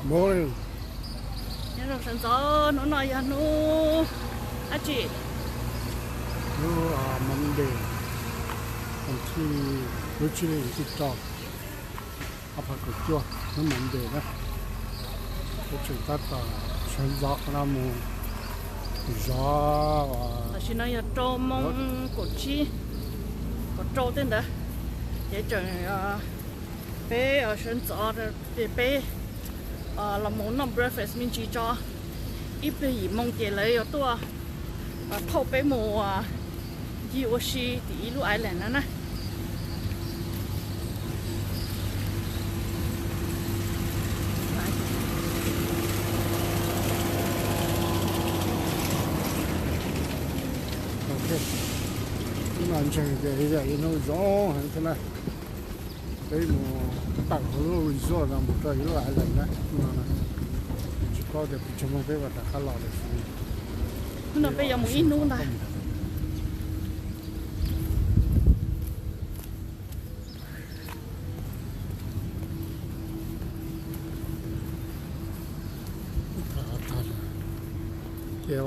Morning. Nyob zoo sawv ntxov, hnub no yog hnub dab tsi? Hnub Monday, lub tsib hlis tim rau ob phav kaum cuaj, hnub Monday na. Kuv tseem tab tom sawv ntxov qhov no mus zov uas tam sim no yog rau moos kaum tsib, kaum rau tej ntawd, ces tseem peb sawv ntxov ces peb los mus noj breakfast me ntsis tso, ib pliag yim moos ces lawv yuav tuaj thauj peb mus ncig ua si tim ib lub island no na. Hnub no ntseeg tias yog ib hnub zoo heev thiab na. Peb mus tawm hauv lub resort no mus rau ib lub island na, hnub no tsis paub tias pes tsawg moos peb mam rov qab los lawm. Hnub no peb yuav mus ib hnub ntag. Ces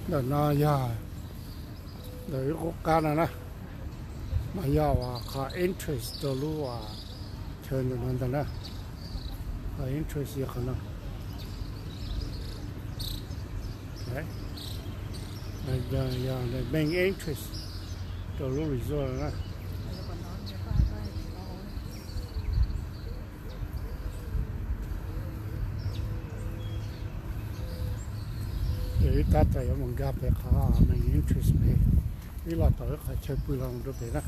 ntawm no yog ntawm wb qub qab no na, mas yog uas qhov entrance rau lub uas chaw ntawm no ntag na. Qhov entrance yog qhov no. Yog main entrance rau lub resort na. Ces wb tab tom yuav mus nkag pem qhov main entrance pem, wb los tom wb qhov chaw pw los mus rau pem na.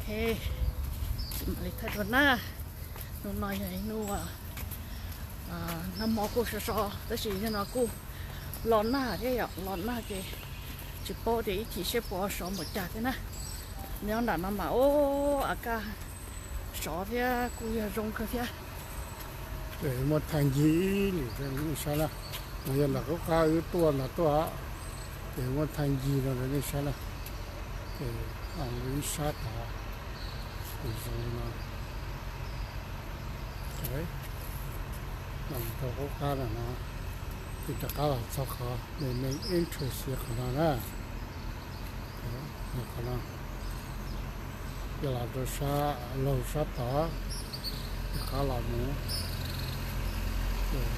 Ok, mam li thaij dua na. Hnub no yog ib hnub nag hmo kuj sov so tab sis yog no kuj los nag thiab yom, los nag ces tsis paub tias ib chim seb puas sov npaum cas thiab na. Nyob nram no mas ua a kaj sov thiab kuj yog zoo kawg thiab. Ces muaj thaij ncig ib lwm rau nej saib na, no yog nram qub qab wb tuaj nram tuaj, ces muaj thaij ncig no rau nej saib na. Ces ib sab tod, ces zoo no, los rau qub qab no, ces rov qab los txog qhov main entrance qhov no na. Qhov no, ces los rau sab laug sab tod, rov qab los mus, rov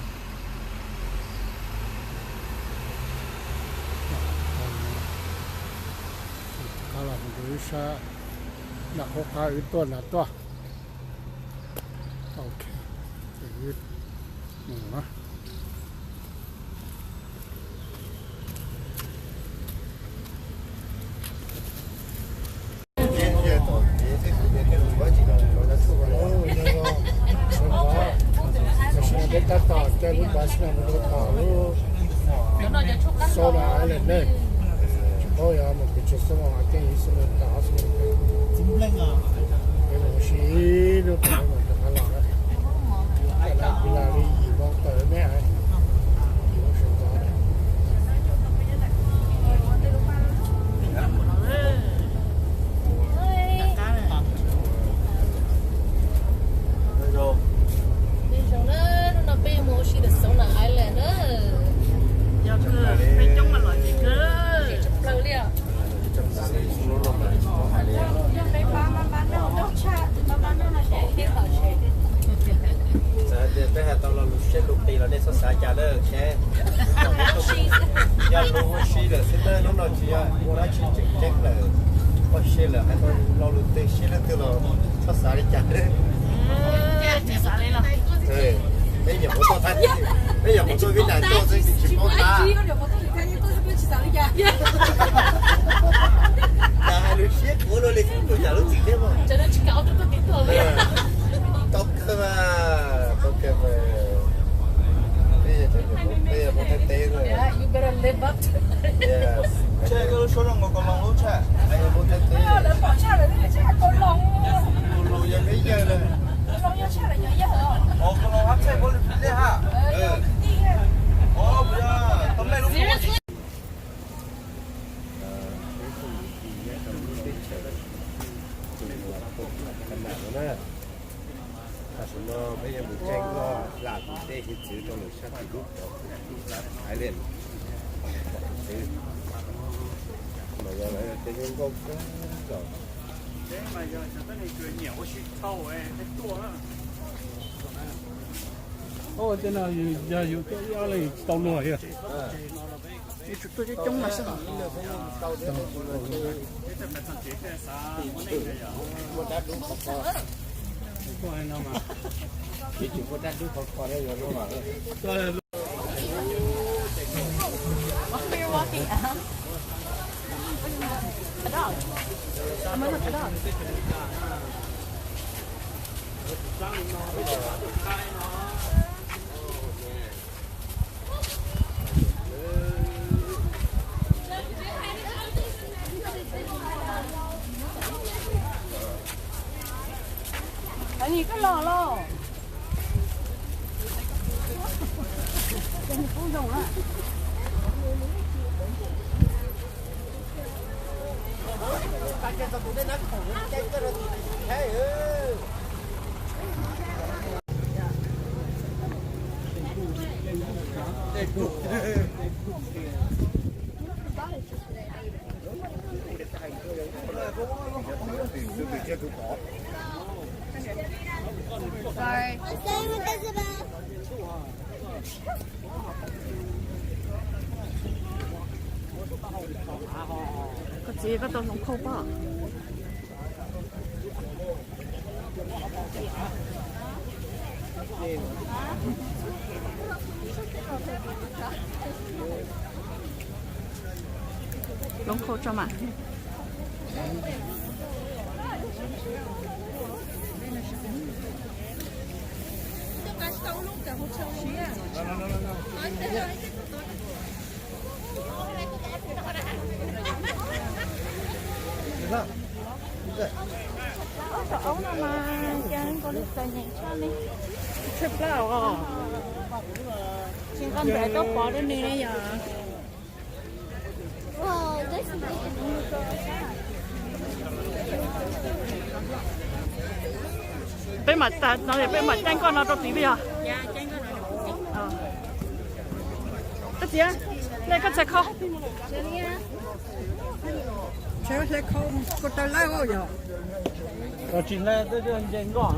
qab los mus rau ib sab nram qub qab wb tuaj nram tuaj. Ok, mus na. Tam sim no peb tab tom caij lub bus no mus rau tom lub Solar Island ne. Tsis paub yog mus pes tsawg xuab moos, caij ib xuab moos tom ob xuab moos. Peb mus ua si ib hnub tom peb mam rov qab los na. Tam no kuv lam li yim moos tawm me, yim moos sawv ntxov. Zoo na, hnub no peb mus ua si the Solar Island na. Yog kawg, peb coob mas los ces kawg. Tshaj plaws li os. Txawm tias peb hais tau lo lus siab lus qis los nej txhob xav cas na, ok? Yog lus ua si lawm xwb na, hnub no tsis yog ua dab tsi tseem ceeb lawm. Ua si lawm hais tau lo lus twg siab leej twg los txhob xav li cas na. Peb nyuam qhuav tuaj, peb nyuam qhuav tuaj Vib Nais tuaj xwb tsis paub tab. Cas hais lus siab kuv luag li kuv tus yam lub txim thiab mas. Tau kawg mas, tau kawg mas. Peb yog cov nyuam qhuav, peb yog Hmoob Thaib teb xwb. Yes. Peb yog Hmoob Thaib teb. Tus lus yog peb yawg lawm. Tam sim no peb yuav mus tsev nkoj hla tus dej hiav txwv rau lawm sab tim lub haiv leej txwv no yog lawv tej lub nkauj kub los. Tej no yog yus tuaj ib ob leeg tsis tau luag li. Yuav tsum tuaj coob coob mas xwb. What are you walking, Al? A dog. A dog. Nim koj los los. Koj txiv, koj tau hloov khau pob? Hloov khau tso mas. Ob tsoom aub no mas cas nkaus li txom nyem tshaj li. Tshuaj plab os. Tsis nqa npam tuaj pov rau nws ne yom. Peb mam tas no peb mam caij nkoj no rau tid yog. Koj txiv, nej koj txhais khau. Hle khau ko taw lawm yog. Tsis hle, nce nkoj.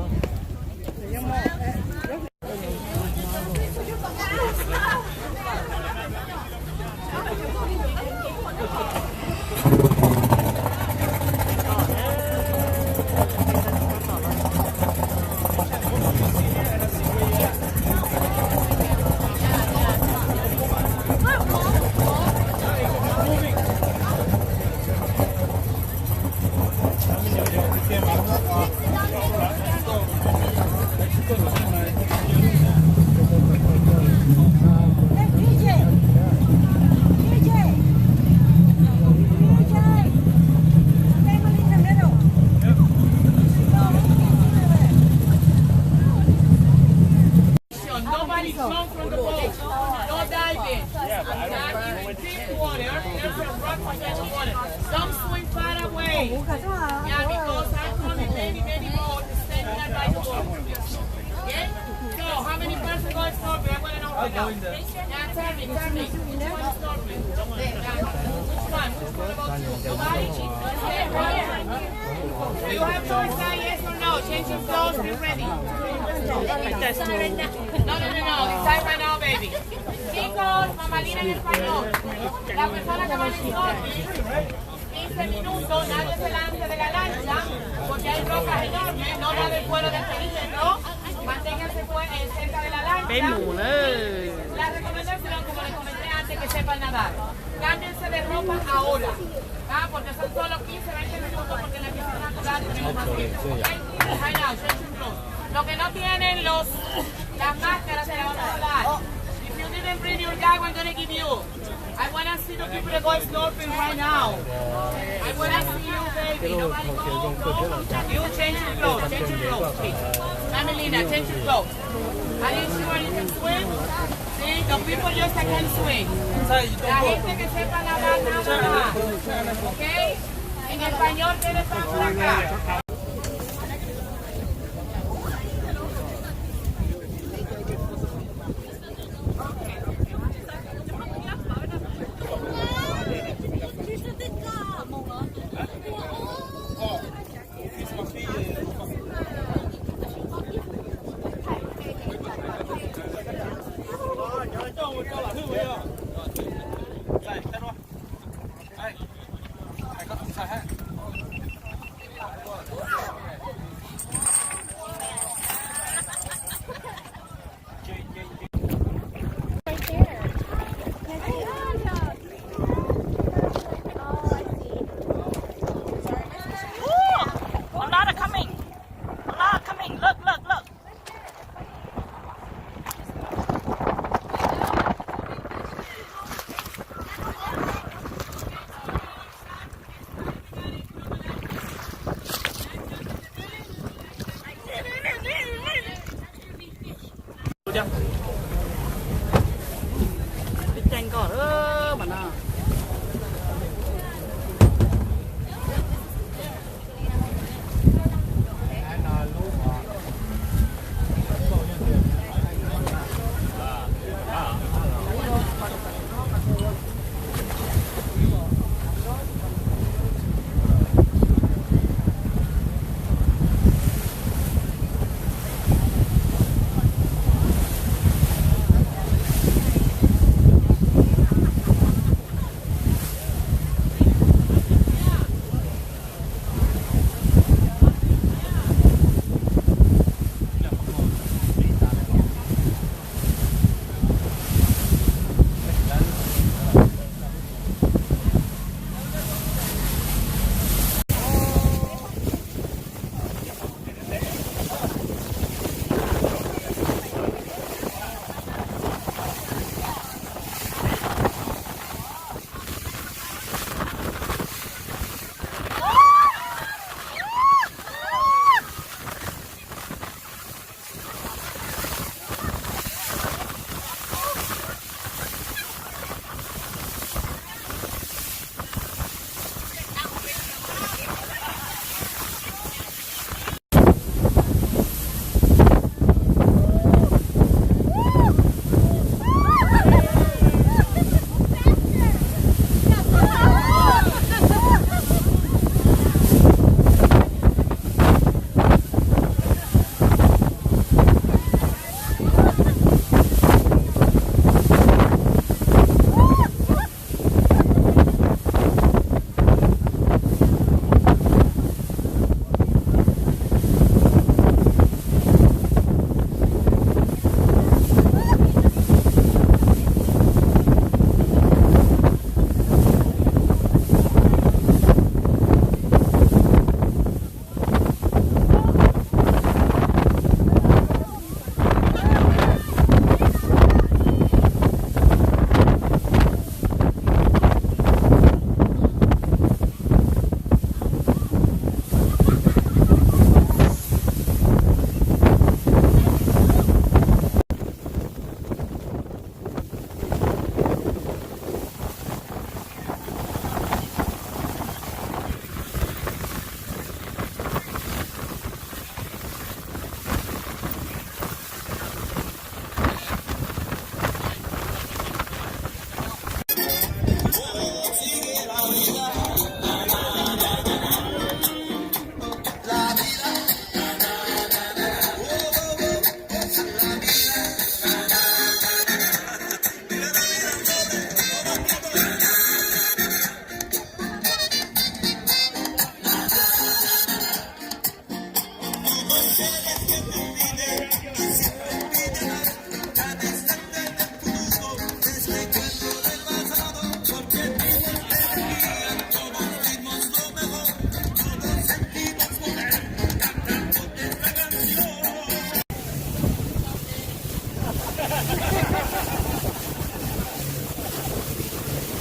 Nobody jump from the boat. No diving. Diving in deep water. There's a rock in the water. Some swim far away. Yeah, because I found many, many boats standing by the boat. Okay? So, how many person go snorkeling? I wanna know right now. Yeah, tell me, tell me. Which one is snorkeling? Yeah. Which one? Which one about you? Nobody? Okay, right here. You have choice, say yes or no. Change your clothes, be ready. No, no, no, no. Decide right now, baby. Chicos, mamalina en español. La persona que va a elegir, quince minutos, nadie se lance de la lancha, porque hay rocas enormes, no nade fuera del perímetro, manténganse fue- eh, cerca de la lancha. Peb mus na. La recomendación, como les comenté antes, que sepan nadar. Cámbiense de ropa ahora, ¿ah? Porque son solo quince, veinte minutos, porque en la piscina natural tenemos más tiempo, ¿ok? Right now, change your clothes. Los que no tienen los, las máscaras, se las vamos a dar. If you didn't bring your goggles, I'm gonna give you. I wanna see the people that go snorkeling right now. I wanna see you, baby. Nobody go, go. You change your clothes, change your clothes, please. Mamelina, change your clothes. Are you sure you can swim? Sí, the people just that can swim. La gente que sepa nadar nada más. ¿Ok? En español, ¿qué le pasa acá? A lot of coming. A lot of coming. Look, look, look.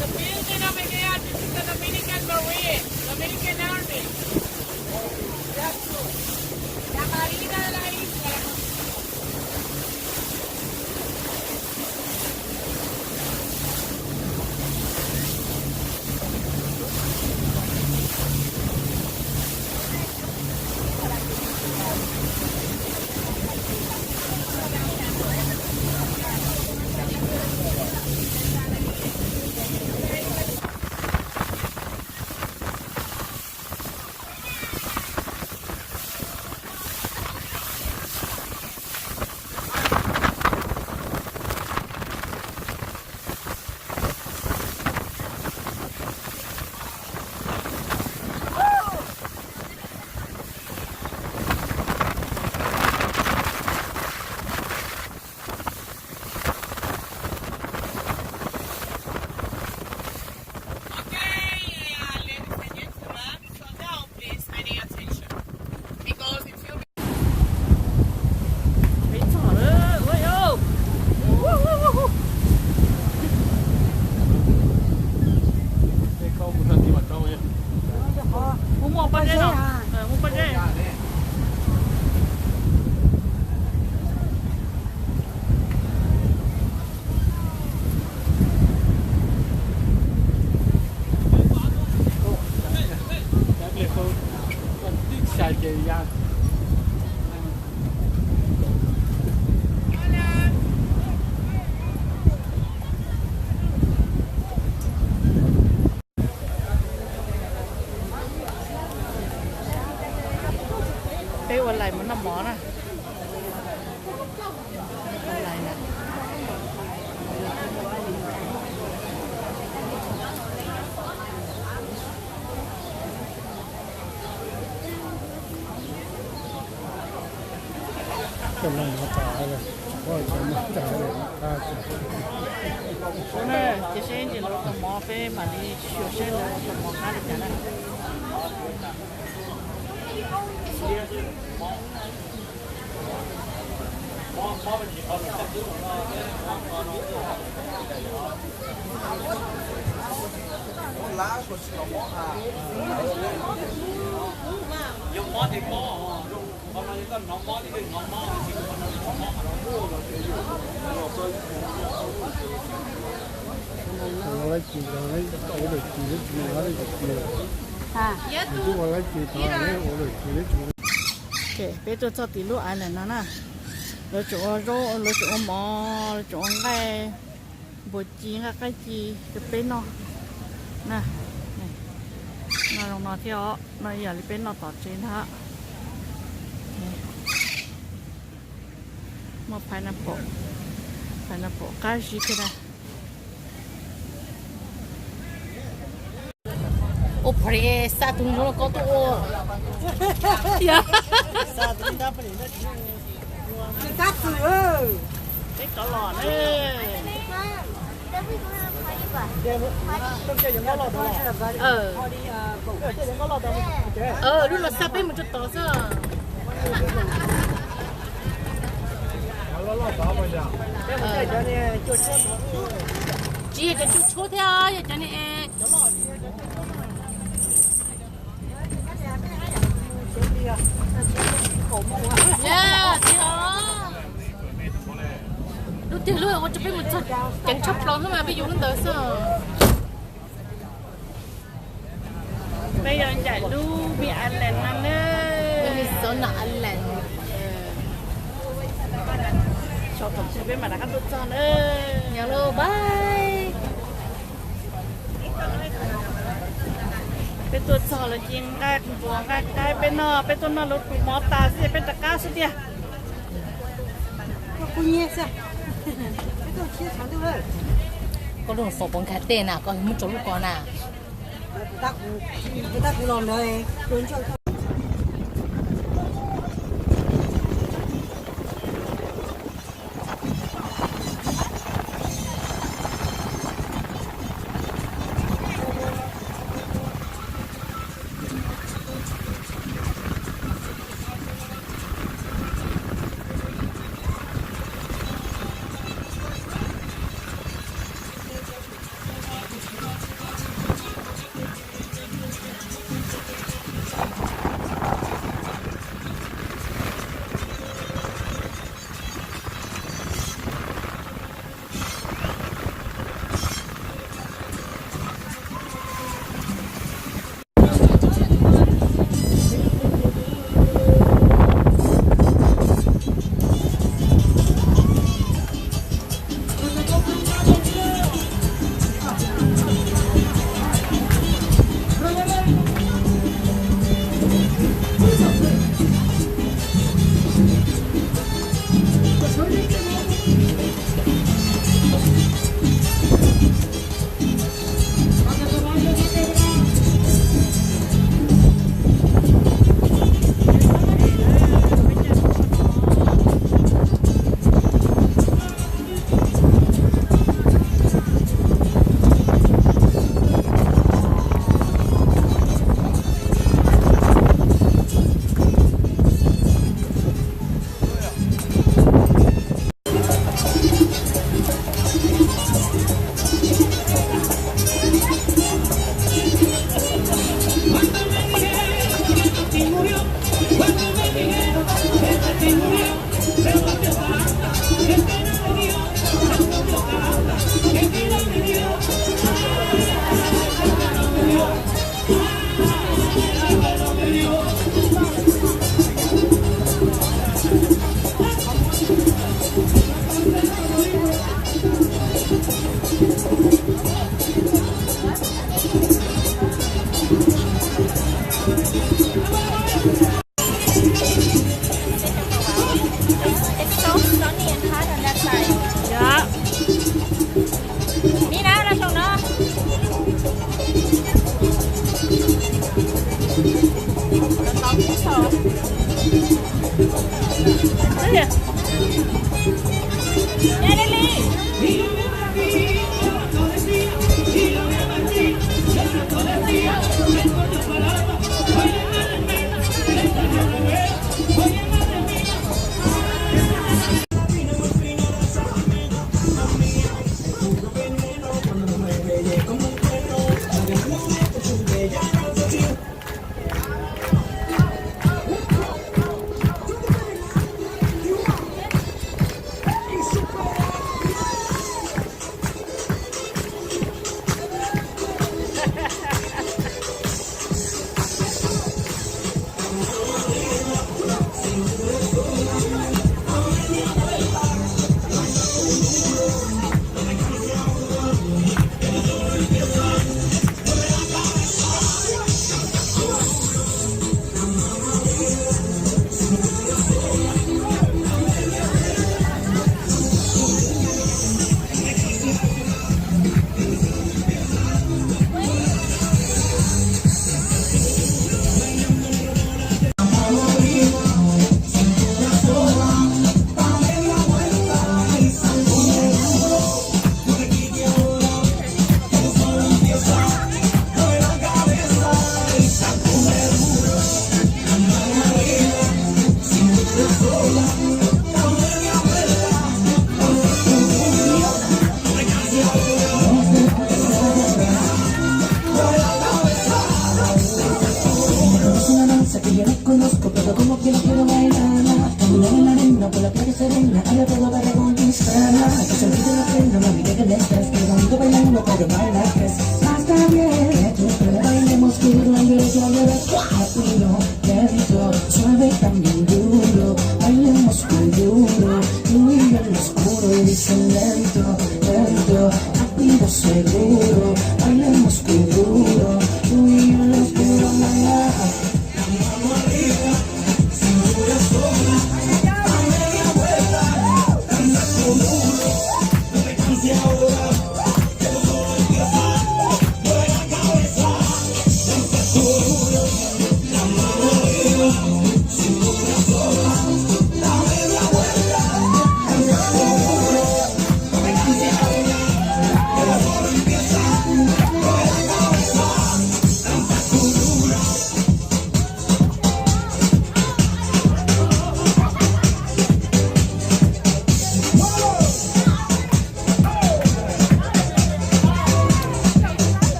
The building over there, this is the Dominican Marine, Dominican Army. La Marina de la isla. Pob zeb no. Muaj pob zeb. Peb ua lais mus noj mov na. Ces seb ntsis lawv tus mov peb mam li xyuas seb lawv tus mov qab li cas na. Peb tuaj txog tim lub av lawm no na, lawv tseem ua zaub, lawv tseem ua mov, lawv tseem ua nqaij npua ci, nqaij qaib ci rau peb noj na. Noj zoo no thiab os, noj ib yam li peb noj tom tsev ntag. Muaj pineapple, pineapple qab zib thiab na. Ua pom li xa tus zoo li koj tuaj ua. Peb cov los ne. Lub los xa peb mus rau tod xwb. Tsis yog cov cua tshuab thiab, yog cov ni. Lub twg lub ua rau peb mus txog ceev tshaj plaws xwb mas peb yuav lub ntawd xwb. Peb yuav ncaim lub Big Island no na. Minnesota Island. Thaum peb mam rov qab tuaj txog na. Nyob lub bye. Peb tuaj txog lawv ci nqaij npua nqaij qaib peb noj, peb tuaj noj lawv tus mov tas xwb peb rov qab xwb tiag. Koj lub foom pov nkag tej na, koj muab tso lub ko na.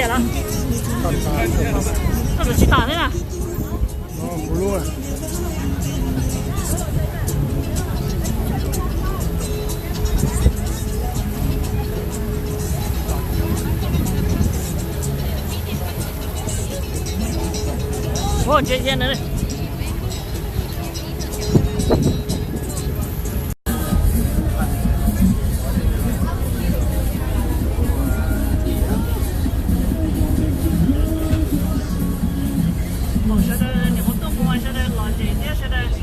Cia lawm. Koj tsis tawm thiab na. Ua ntsia ntsia na. Sawv daws niam hauv tuaj mus mas sawv daws lom zem thiab sawv daws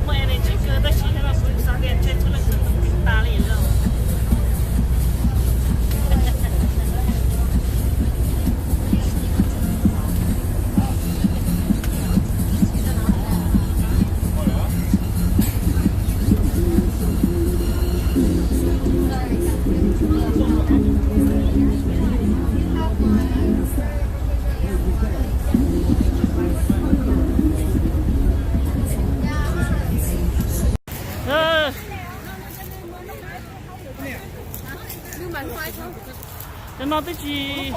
muaj energy kawg tab sis nyob no kuv xav tias No twb tsis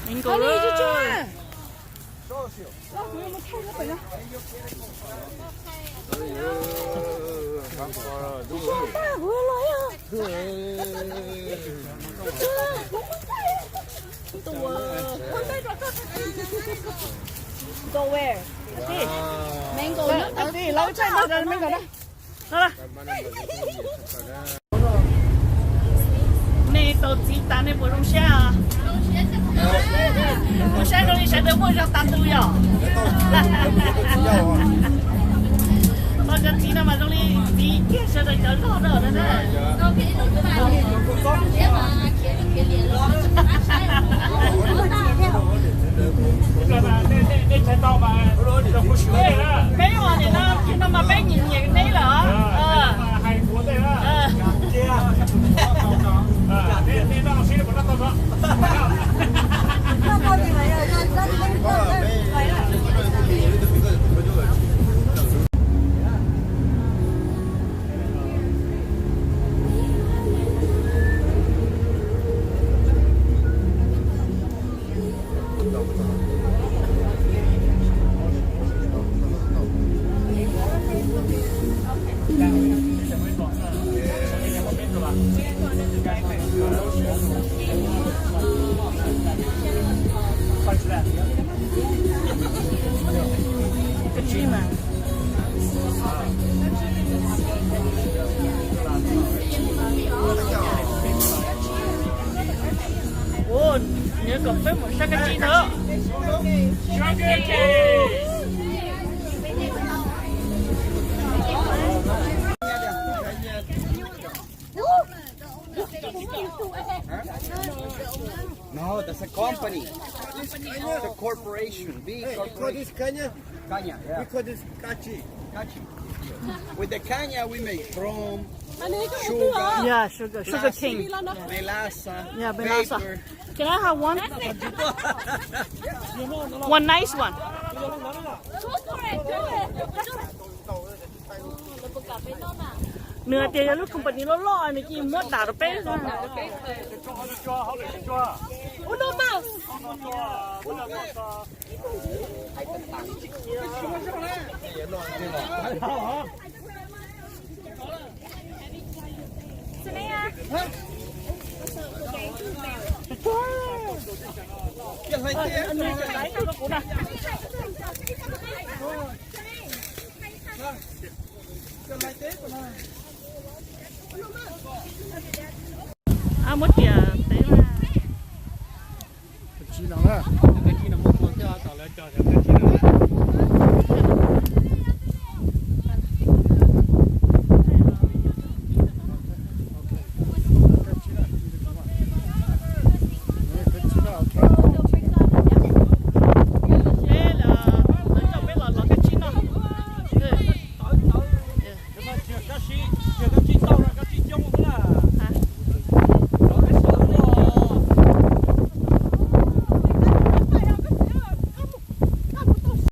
mango lawm. Mango, no, no, no. Nej tau txiv tas nej puas zoo siab? Zoo siab zoo li sawv daws muaj zog tas ntu yom? Tau cov txiv no mas zoo li txiv kiag sawv daws cov zog na. Peb ua nim no, no mas peb nyiam nyiam neb lawm. Ua, nws kom peb mus saib kab tsib ntawd. No, that's a company. It's a corporation, big corporation. Caña, yeah. We call this cachi. Cachi. With the caña we make rum, sugar, Yeah, sugar, sugar cane. Plastic, melaza, Yeah, melaza. Paper. Can I have one? One nice one. Nws hais tias yog lub company loj loj nws cia li muab dam rau peb. Ab, muab tias teb na.